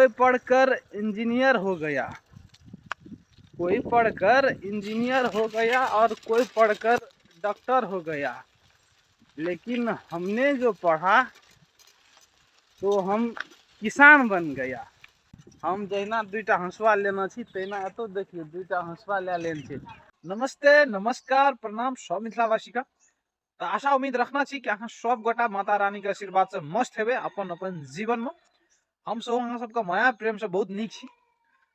कोई पढ़कर इंजीनियर हो गया, कोई पढ़कर इंजीनियर हो गया और कोई पढ़कर डॉक्टर हो गया, लेकिन हमने जो पढ़ा तो हम किसान बन गया। हम जहिना दुईटा हंसुआ लेने छी तहिना एतौ देखियौ दुईटा हंसुआ लए लेने छी। नमस्ते, नमस्कार, प्रणाम सब मिथिलावासी का। तऽ आशा उम्मीद रखना छी कि अहाँ सब गोटा माता रानी के आशीर्वाद से मस्त हेबै अपन अपन जीवन में। हम सब अहाँ सबके माया प्रेम से बहुत नीक छी।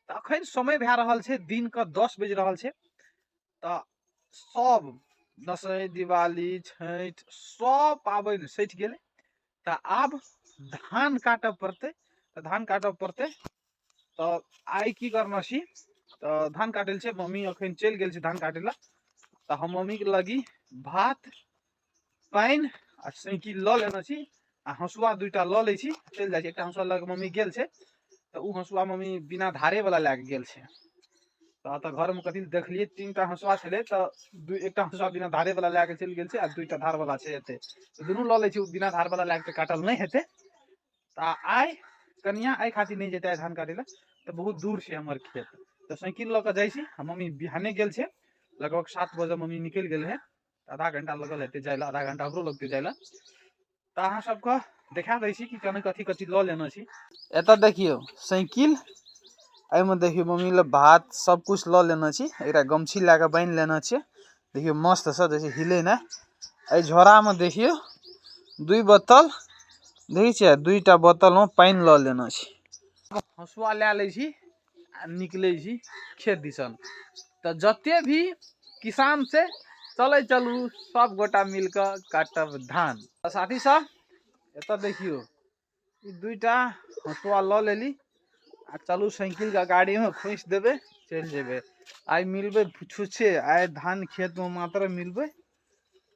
तऽ अखन समय भए रहल छै दिन के 10 बजि रहल छै। तऽ सब दसैँ, दिवाली, छठि सब पाबनि सठि गेलै। तऽ आब धान काटऽ पड़तै। तऽ धान काटऽ पड़तै। तऽ आइ की करना छी, तऽ धान काटै लए छै, मम्मी अखन चलि गेल छै धान काटै लए। तऽ हम मम्मीके लगी भात, पानि आ साइकिल लऽ लेने छी आ हँसुआ दुईटा लऽ लै छी, चलि जाइ छी। एकटा हँसुआ लऽ कऽ मम्मी गेल छै, तऽ ओ हँसुआ मम्मी बिना धारे वाला लए कऽ गेल छै। तऽ एतऽ घरमे कथी देखलियै तीनटा हँसुआ छलै, तऽ एकटा हँसुआ बिना धारे वाला लए कऽ चलि गेल छै आ दुईटा धार वाला छै एतै। तऽ दुनू लऽ लै छी, ओ बिना धार वाला लए कऽ काटल नहि हेतै। तऽ आइ कनिया एहि खातिर नहि जेतै धान काटै लए, तऽ बहुत दूर छै हमर खेत। तऽ साइकिल लऽ कऽ जाइ छी। आ मम्मी बिहाने गेल छै, लगभग 7 बजे मम्मी निकलि गेल है। आधा घंटा लगल हेतै जाइ लए, आधा घंटा हमरो लगतै जाइ लए। तऽ अहाँ सबके देखा दै छी कि केना कथी कथी लऽ लेने छी। एतऽ देखियौ साइकिल, एहिमे देखियौ मम्मी लए भात सब कुछ लऽ लेने छी। एकटा गमछी लए कऽ बान्हि लेने छियै, देखियौ मस्त सँ, जैसे हिले नहि। एहि झोरामे देखियौ 2 बोतल, देखै छियै 2टा बोतलमे पानि लऽ लेने छी। हँसुआ लए लै छी आ निकलै छी खेत दिसन। तऽ जते भी किसान छै चलै चलू सब गोटा मिलकऽ काटब धान। तऽ साथी सब एतऽ देखियौ ई 2टा हँसुआ लऽ लेली आ चलू साइकिल के गाड़ी में खोसि देबै, चलि जेबै। आइ मिलबै छुच्छे, आइ धान खेत में मात्र मिलबै,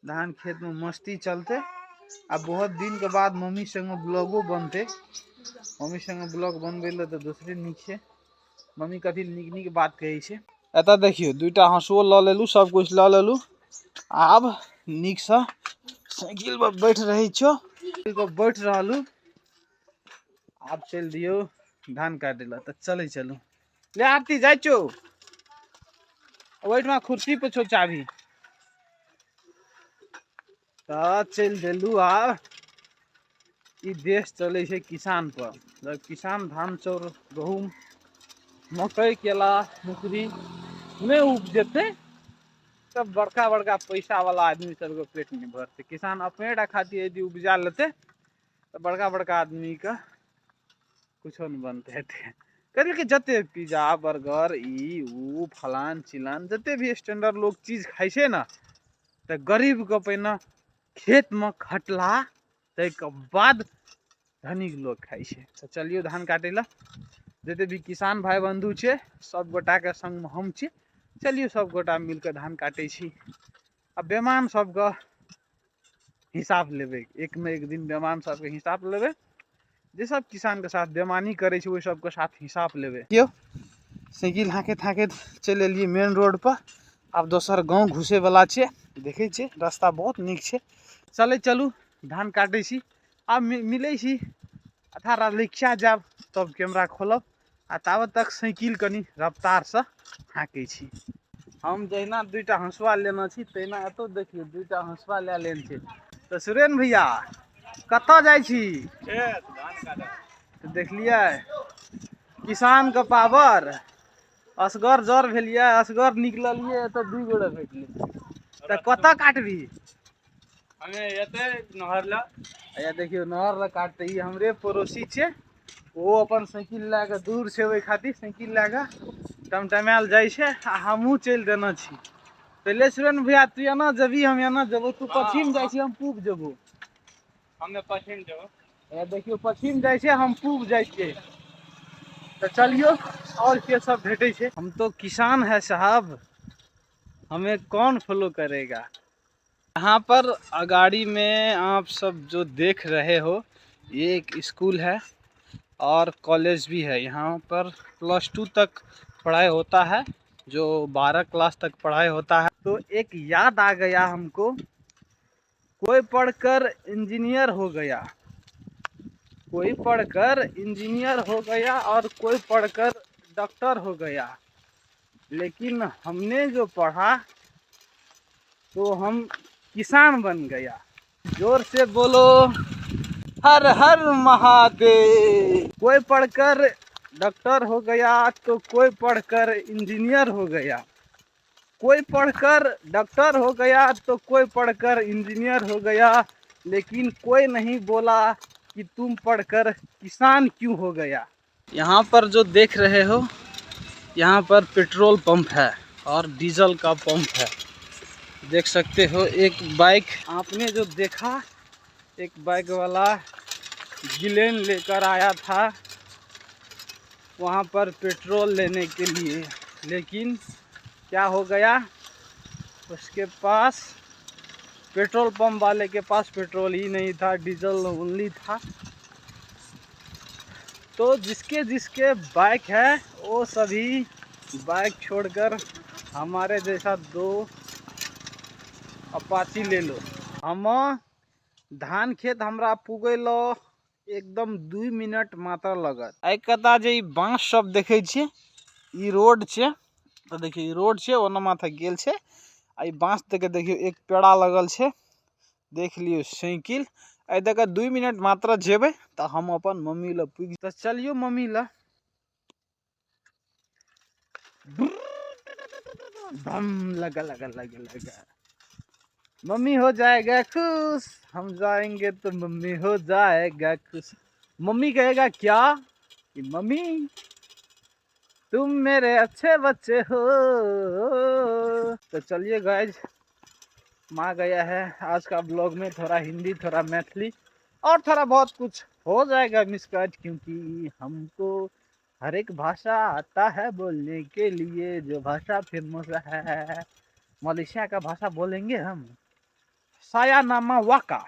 धान खेत में मस्ती चलते। आ बहुत दिन के बाद मम्मी संगे ब्लॉगो बनते। मम्मी संगे ब्लॉग बनबै लए तऽ दोसरे नीक छै, मम्मी कथी नीक नीक बात कहै छै। एतऽ देखियौ 2टा हँसुओ लऽ लेलू, सब कुछ लऽ लेलू। आब नीकसँ साइकिल पर बैठ रहै छियौ, साइकिल पर बैठ रहलू। आब चलि दियौ धान काटै लए। तऽ चलै चलू। ले आरती जाइ छौ, ओहिठमा कुर्सी पर छौ चाभी। तऽ चलि देलू। आब ई देश चलै छै किसान पर। जब किसान धान चाउर गहूम मकई केला मौसरी नहि उपजेतै तब बड़का बड़का पैसा वाला आदमी सबके पेट नहि भरतै। किसान अपने टा खातिर यदि उपजा लेतै तऽ बड़का बड़का आदमीके कुछो नहि बनतै हेतै। कथी कि जते पिज्जा बर्गर ई ऊ फलान चिलान जते भी स्टैंडर्ड लोग चीज खाइ छै ने, तऽ गरीबके पहिने खेतमे खटला ताहिके बाद धनिक लोग खाइ छै। तऽ चलियौ धान काटै लए। जते भी किसान भाई बंधु छै सब गोटाके संगमे हम छी। चलियौ सब गोटा मिलके धान काटै छी। आ बेमान सबके हिसाब लेबै, एक ने एक दिन बेमान सबके हिसाब लेबै। जे सब किसानके साथ बेमानी करै छै ओहि सबके साथ हिसाब लेबै। देखियौ साइकिल हाँकैत हाँकैत चलि एलियै मेन रोड पर। आब दोसर गाँव घुसैवला छै, देखै छियै रास्ता बहुत नीक छै। चलै चलू धान काटै छी। आब मिलै छी अथा रिक्शा जायब तब कैमरा खोलब, आ ताबत तक साइकिल कनि रफ्तारसँ हाँकै छी। हम जहिना 2टा हँसुआ लेने छी तहिना एतौ देखियौ 2टा हँसुआ लए लेने छी। तऽ सुरेन भैया कतऽ जाइ छी? तऽ देखलियै किसानके पावर। असगर जर भेलियै, असगर निकललियै, एतऽ 2 गोटे भेटलै। तऽ कतऽ काटबी? हमे एतै नहर लए। अच्छा देखियौ नहर लए काटतै। ई हमरे पड़ोसी छै, ओ अपन साइकिल लए कऽ दूर छै, ओहि खातिर साइकिल लए कऽ टमटमायल जाइ छै आ हमहूँ चलि देने छी। तऽ ले सुरेन भैया तू एना जेबही हम एना जेबो, तू पश्चिम जाइ छी हम पूब जेबो। हमे पश्चिम जेबो। ए देखियौ पश्चिम जाइ छै हम पूब जाइ छियै। तऽ चलियौ और के सब भेटै छै। हम तो किसान है साहब, हमें कौन फॉलो करेगा। यहाँ पर अगाड़ी में आप सब जो देख रहे हो ये एक स्कूल है और कॉलेज भी है। यहाँ पर +2 तक पढ़ाई होता है, जो 12 क्लास तक पढ़ाई होता है। तो एक याद आ गया हमको, कोई पढ़कर इंजीनियर हो गया, कोई पढ़कर इंजीनियर हो गया और कोई पढ़कर डॉक्टर हो गया, लेकिन हमने जो पढ़ा तो हम किसान बन गया। जोर से बोलो हर हर महादेव। कोई पढ़कर डॉक्टर हो गया तो कोई पढ़कर इंजीनियर हो गया, कोई पढ़कर डॉक्टर हो गया तो कोई पढ़कर इंजीनियर हो गया, लेकिन कोई नहीं बोला कि तुम पढ़कर किसान क्यों हो गया। यहाँ पर जो देख रहे हो, यहाँ पर पेट्रोल पंप है और डीजल का पंप है, देख सकते हो। एक बाइक आपने जो देखा, एक बाइक वाला गिलेन लेकर आया था वहाँ पर पेट्रोल लेने के लिए, लेकिन क्या हो गया, उसके पास पेट्रोल पंप वाले के पास पेट्रोल ही नहीं था, डीजल ओनली था। तो जिसके जिसके बाइक है वो सभी बाइक छोड़कर हमारे जैसा दो अपाची ले लो। हम धान खेत हमरा पुगैलो एकदम 2 मिनट मात्र लगत। आइ कता जे ई बाँस सब देखै छियै, ई रोड छै, तो देखियौ ई रोड छै, ओना माथा गेल छै। आ ई बाँस देख देखियौ एक पेड़ा लगल छै, देख लियौ साइकिल। एहि दऽ कऽ 2 मिनट मात्र जेबै तऽ हम अपन मम्मी लग पुगि। तऽ चलियौ मम्मी लग। बम लगा लगा लगा लगा, मम्मी हो जाएगा खुश, हम जाएंगे तो मम्मी हो जाएगा खुश। मम्मी कहेगा क्या कि मम्मी तुम मेरे अच्छे बच्चे हो। तो चलिए गाइज, माँ गया है। आज का ब्लॉग में थोड़ा हिंदी, थोड़ा मैथिली और थोड़ा बहुत कुछ हो जाएगा मिसकट, क्योंकि हमको हर एक भाषा आता है बोलने के लिए, जो भाषा फेमस है। मलेशिया का भाषा बोलेंगे हम, साया नामा वाका।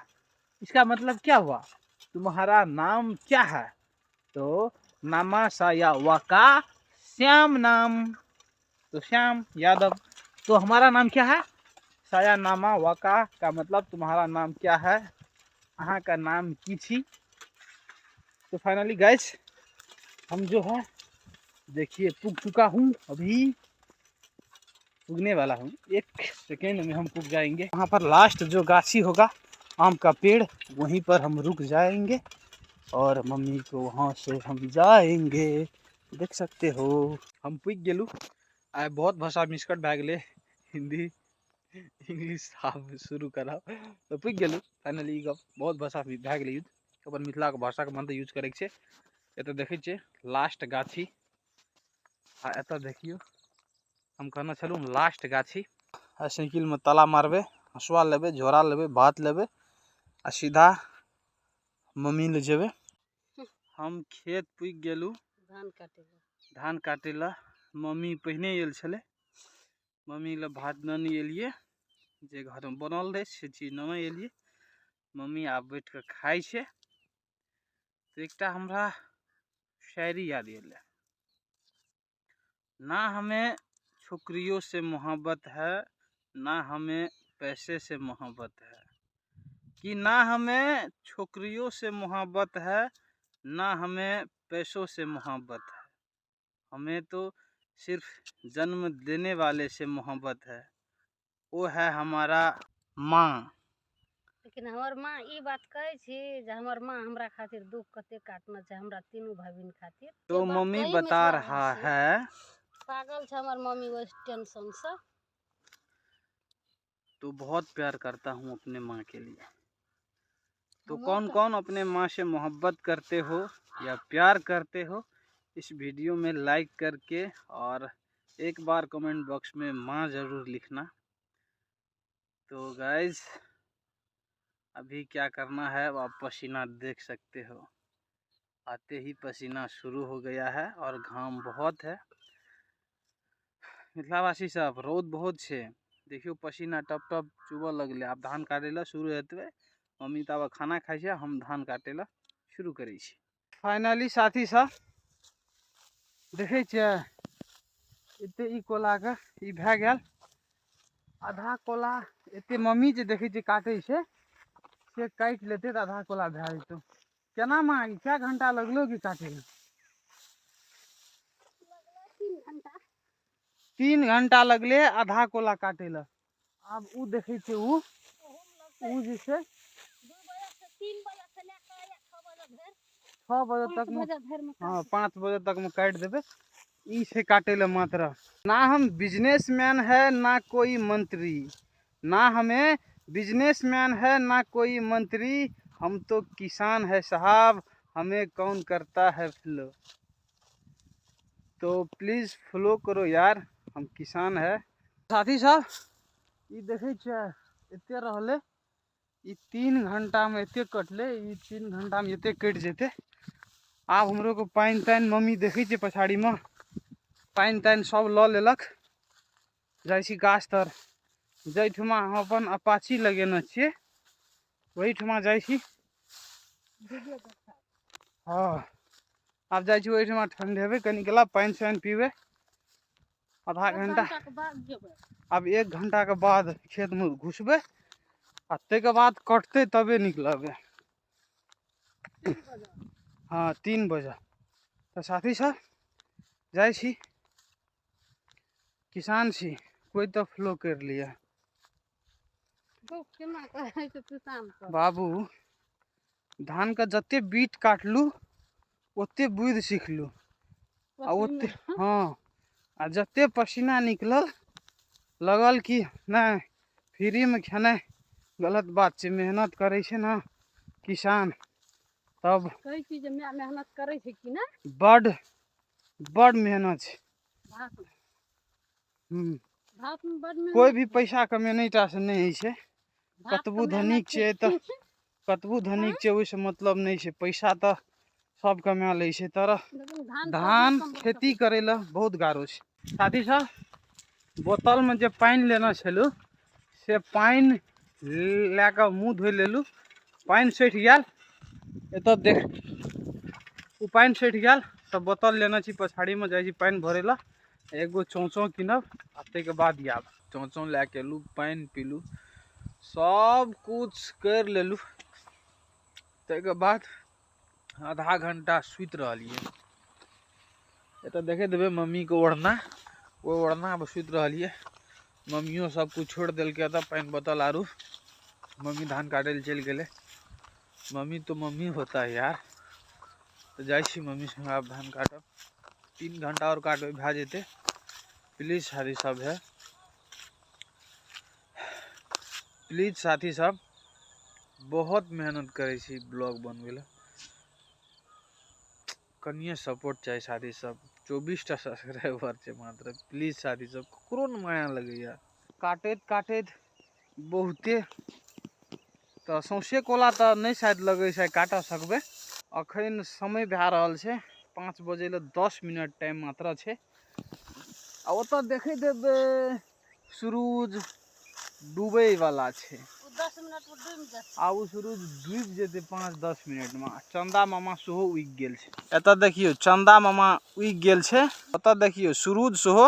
इसका मतलब क्या हुआ, तुम्हारा नाम क्या है, तो नामा साया वाका श्याम नाम, तो श्याम यादव। तो हमारा नाम क्या है, साया नामा वाका का मतलब तुम्हारा नाम क्या है, अहाँ का नाम की छी। तो फाइनली गाइस, हम जो है देखिए पुग चुका हूँ, अभी पुगने वाला हूँ, 1 सेकेंड में हम पुग जाएंगे। वहाँ पर लास्ट जो गाछी होगा आम का पेड़, वहीं पर हम रुक जाएंगे और मम्मी को वहाँ से हम जाएंगे। देख सकते हो हम पुग गेलू। आइ बहुत भाषा मिसकट भए गेलै, हिंदी इंग्लिश आब शुरू करब। तो पुग गेलू फाइनली, गप बहुत भाषा भए गेलै यूज। अपन मिथिलाके भाषाके मन तऽ यूज करैके छै। एतऽ देखै छियै लास्ट गाछी, आ एतऽ देखियौ हम कहने छलहुँ लास्ट गाछी। आ साइकिलमे ताला मारबै, हँसुआ लेबै, झोरा लेबै, भात लेबै आ सीधा मम्मी लग जेबै। हम खेत पुगि गेलहुँ धान काटै लए। मम्मी पहिने आयल छलै, मम्मी लए भात नेने एलियै, जे घरमे बनल रहै से चीज नेने एलियै। मम्मी आब बैठ कऽ खाइ छै। तऽ एकटा हमरा शायरी याद एलै, ना हमें छोकरियों से मोहब्बत है, ना हमें पैसे से मोहब्बत है। कि ना हमें छोकरियों से मोहब्बत है, ना हमें पैसों से मोहब्बत है, हमें तो सिर्फ जन्म देने वाले से मोहब्बत है, वो है हमारा माँ। लेकिन हमर माँ ई बात कहै छी जे हमर माँ हमरा खातिर दुख कते काटने छै, हमरा तीनू भाई खातिर। तो मम्मी बता रहा है, पागल छै हमर मम्मी ओहि टेंशन से। तो बहुत प्यार करता हूँ अपने माँ के लिए। तो कौन कौन अपने माँ से मोहब्बत करते हो या प्यार करते हो, इस वीडियो में लाइक करके और एक बार कमेंट बॉक्स में माँ ज़रूर लिखना। तो गाइज अभी क्या करना है, आप पसीना देख सकते हो, आते ही पसीना शुरू हो गया है और घाम बहुत है। मिथिलावासी सब रौद बहुत छै, देखियौ पसीना टप टप चुबऽ लगलै। आब धान काटै लए शुरू हेतै, मम्मी तब खाना खाइ छै, हम धान काटै लए शुरू करै छी। फाइनली साथी सब देखै छियै एते ई कोलाके ई भए गेल आधा कोला। एते मम्मी जे देखै छियै काटै छै से काटि लेतै तऽ आधा कोला भए जेतौ। केना माँ कै घंटा लगलो कि काटे में? 3 घंटा। 3 घंटा लगले आधा कोला काटे ला। आब उ देखै छै उ जे छै 2 बजे से 3 बजे से लए कऽ या 6 बजे धरि। 6 बजे तक में, 5 बजे धरि में। हाँ 5 बजे तक में काटि देबै। ई छै काटे ला मात्र। ना हम बिजनेसमैन है ना कोई मंत्री, ना हमें बिजनेसमैन है ना कोई मंत्री, हम तो किसान है साहब, हमें कौन करता है फ्लो। तो प्लीज़ फ्लो करो यार, हम किसान है। साथी साहब ई देखै छियै एते रहलै, ई 3 घंटा में एते कटलै, ई 3 घंटा में एते कटि जेतै। आब हमरो के पानि तानि मम्मी देखै छियै पछाड़ी में पानि तानि सब लऽ लेलक। जाइ छी गाछ तर, जाहिठुमा हम अपन अपाची लगेने छियै ओहिठुमा जाइ छी। हाँ आब जाइ छी ओहिठुमा ठंडेबै कनि गेला, पानि सानि पीबै आधा घंटा। आब 1 घंटा के बाद खेत में घुसबै आ ताहिके बाद कटतै तबे निकलबै। हाँ 3 बजे। तऽ साथी सब जाइ छी, किसान छी, कोई तऽ फ्लो कर लिया। बाबू धान के जते बीट काटलू ओते बुद्धि सिखलू आ ओते, हाँ आ जते पसीना निकलल लगल कि नहीं फ्री में खेनाइ गलत बात छै। मेहनत करै छै ना किसान तब कहै छी जे माय मेहनत करै छै कि ना, बड बड मेहनत छै। भात में बड मेहनत। कोई भी पैसा कमेनाइ टा से नहि होइ छै। कतबो धनिक छै तऽ कतबो धनिक छै ओहिसँ मतलब नहि छै, पैसा तऽ सब कमा लै छै, तर धान खेती करै लए बहुत गारो छै। साथी सब बोतलमे जे पानि लेने छलहुँ से पानि लए कऽ मुँह धोइ लेलहुँ, पानि सठि गेल। एतऽ देख ओ पानि सठि गेल तऽ बोतल लेने छी पछाड़ीमे, जाइ छी पानि भरै लए। एगो चौचौ कीनब आ ताहिके बाद आयब। चौचौ लए कऽ एलहुँ, पानि पीलहुँ, सब कुछ करि लेलहुँ। ताहिके बाद आधा घंटा सुति रहलियै। एतऽ देखैत हेबै मम्मीके ओढ़ना, ओहि ओढ़ना पर सुति रहलियै। मम्मियो सब कुछ छोड़ि देलकै एतऽ, पानि बोतल आरू। मम्मी धान काटै लए चलि गेलै। मम्मी तो मम्मी होता है यार। तऽ जाइ छी मम्मी संगे आब धान काटब। 3 घंटा और काटबै भए जेतै। प्लीज साथी सब है, प्लीज साथी सब, बहुत मेहनत करै छी ब्लॉग बनबै लए, कनिए सपोर्ट चाही साथी सब। 24 टा सब्सक्राइबर छै मात्र, प्लीज साथी सब, ककरो ने माया लगैया। काटैत काटैत बहुते तऽ सौंसे कोला तऽ नहि शायद लगै छै काटऽ सकबै। अखन समय भए रहल छै 5 बजे लए 10 मिनट टाइम मात्र छै। आ ओतऽ देखैत हेबै सुरुज डूबै वाला छै। 10 मिनट में डूबि जेतै। आ ओ सुरुज डूबि जेतै 5-10 मिनट में। चंदा मामा सेहो उगि गेल छै। एतऽ देखियौ चंदा मामा उगि गेल छै। ओतऽ देखियौ सुरुज सेहो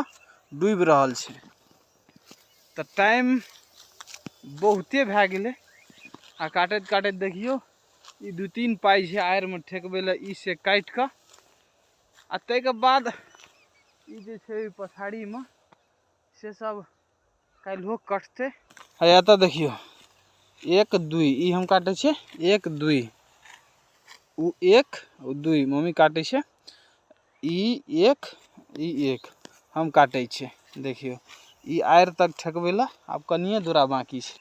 डूबि रहल छै। तऽ टाइम बहुते भए गेलै। आ काटैत काटैत देखियौ ई 2-3 पाइ छै आड़िमे ठेकबै लए, ई से काटि कऽ आ ताहिके बाद ई जे छै पछाड़ीमे से सब काल्हिओ कटतै। आ एतऽ देखियौ 1 2 ई हम काटै छियै, 1 2 ओ 1 ओ 2 मम्मी काटै छै, ई 1 ई 1 हम काटै छियै। देखियौ ई आड़ि तक ठेकबै लए आब कनिए दूरा बाँकी छै।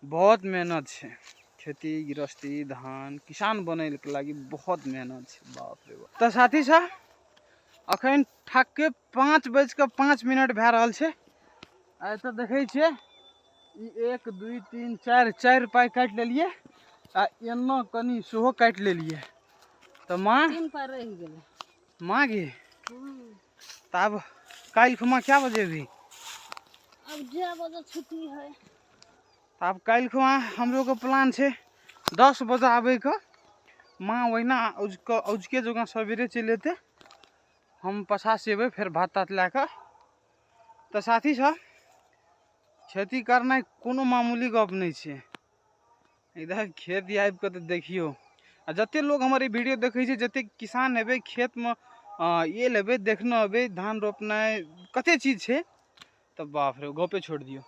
बहुत मेहनत छै खेती गृहस्थी, धान किसान बनैके लागि बहुत मेहनत छै, बाप रे बाप। तऽ साथी सब अखन ठाके 5:05 भए रहल छै। आ एतऽ देखै छियै ई 1 2 3 4 4 पाइ काटि लेलियै आ एना कनि सेहो काटि लेलियै। तऽ माँ 3 पाइ रहि गेलै। माँ गे तऽ आब काल्हि खुमा क्या बजे भी? अब जे बजे छुट्टी है। आब काल्हि खुमा हमरो के प्लान छै 10 बजे आबैके। माँ ओहिना औजके जगह सवेरे चलि एतै, हम पछा से एबै फेर भात तात लए कऽ। तऽ साथी सब खेती करनाइ कोनो मामूली गप नहि छै। इधर खेत आबि कऽ तऽ देखियौ आ जते लोग हमर ई वीडियो देखै छै, जते किसान हेबै, खेतमे आयल हेबै, देखने हेबै धान रोपनाइ कते चीज छै, तऽ बाप रे गपे छोड़ि दियौ।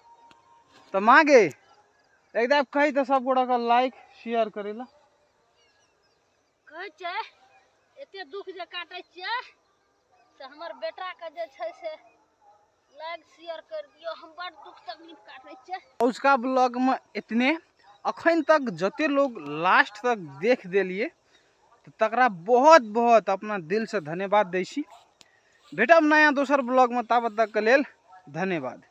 तऽ माँ गे एकदम कही तऽ सब गोटाके लाइक शेयर करै लए। कहै छै एते दुख जे काटै छियै से हमर बेटाके जे छै से लाइक शेयर कर दियौ, हम बड़ दुख तकलीफ काटै छियै। उसका ब्लॉगमे इतने अखन तक जते लोग लास्ट तक देख देलिए तऽ तकरा बहुत बहुत अपना दिलसँ धन्यवाद दै छी। भेटब नया दोसर ब्लॉगमे, ताबत तकके लेल धन्यवाद।